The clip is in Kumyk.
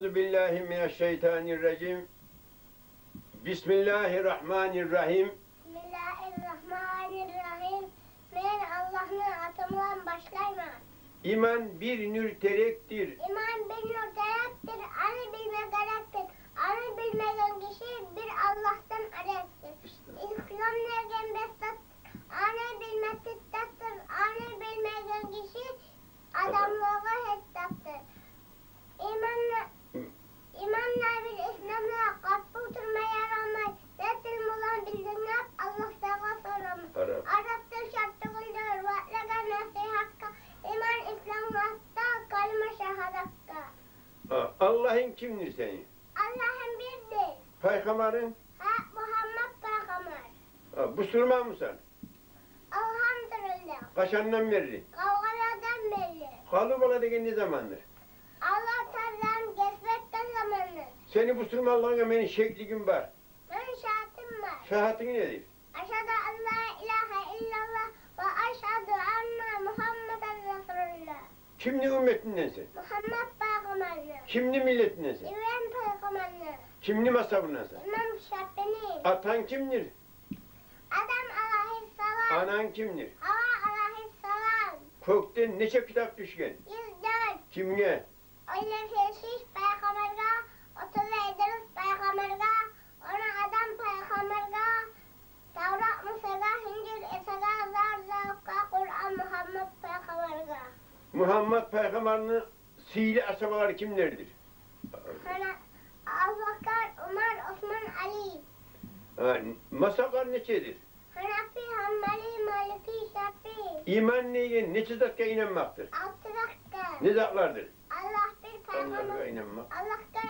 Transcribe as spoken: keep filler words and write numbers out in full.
Эузубиллагьи минашшайтанирражим. Бисмиллагьиррагьманиррагьим. Бисмиллагьиррагьманиррагьим. Мен Аллагьны аты булан башлайман. Иман бир нюр терекдир. Иман бир нюр терекдир, аны билме герекдир. Аны билмеген гиши бир Аллагьдан арекдир. Ислам деген бир затдыр, аны билмек тюз затдыр. Аны билмеген гиши адамлыкъгъа гьеч затдыр. Иманны, иманны бил, исламны къатты тутма ярамай. Не тил булан билдинг деп, Аллагьдан сорама. Арап. Арап тил шарт тюгюлдюр, ваъзлагъа, насигьатгъа, иман, ислам, гьатта калима шагьадатгъа. А, Аллагьынг кимдир сени? Аллагьым бирдир. Пайхаммарынг? Гьа, Мугьаммат пайхаммар. А, бусурманмысан? Алгьамдулиллагь. Къачандан берли? Къалгъандан берли. Къалу бала деген не замандыр? Аллагь Таалам гезбетген замандыр. Сени бусурманлыгъынга мени шеклигим бар. Мени шагьатым бар. Шагьатынг недир? Ашгьаду ан ла илагьа иллаллагь ва ашгьаду анна Мугьаммадан расулуллагь. Кимни умметинденсен? Мугьаммат пайхаммарны. Кимни миллетинденсен? Ибрагьим пайхаммарны. Кимни мазгьабындансан? Имам Шафини. Атанг кимдир? Адам алайгьиссалам. Ананг кимдир? Гьава алайгьиссалам. Кёкден нече китап тюшген? Юз дёрт. Кимге? Уллу Хиршиш пайхаммаргъа, Отузу Идрис пайхаммаргъа, он Адам пайхаммаргъа, Таврат Мусагъа, Инжил Исагъа, Забур Давутгъа, Къуран Мугьаммат пайхаммаргъа. Мугьаммат пайхаммарны сыйлы асгьабалары кимлердир? Гьана, Абубакар, Умар, Осман, Али. Гьа, мазгьаблар нечедир? Гьанафи, Гьанбали, Малики, Шафии. Иман деген нече затгъа инанмакъдыр? Алты затгъа. Не затлардыр? Аллагь бир, пайхаммар... Аллагьгъа инанмакъ. Аллагьгъа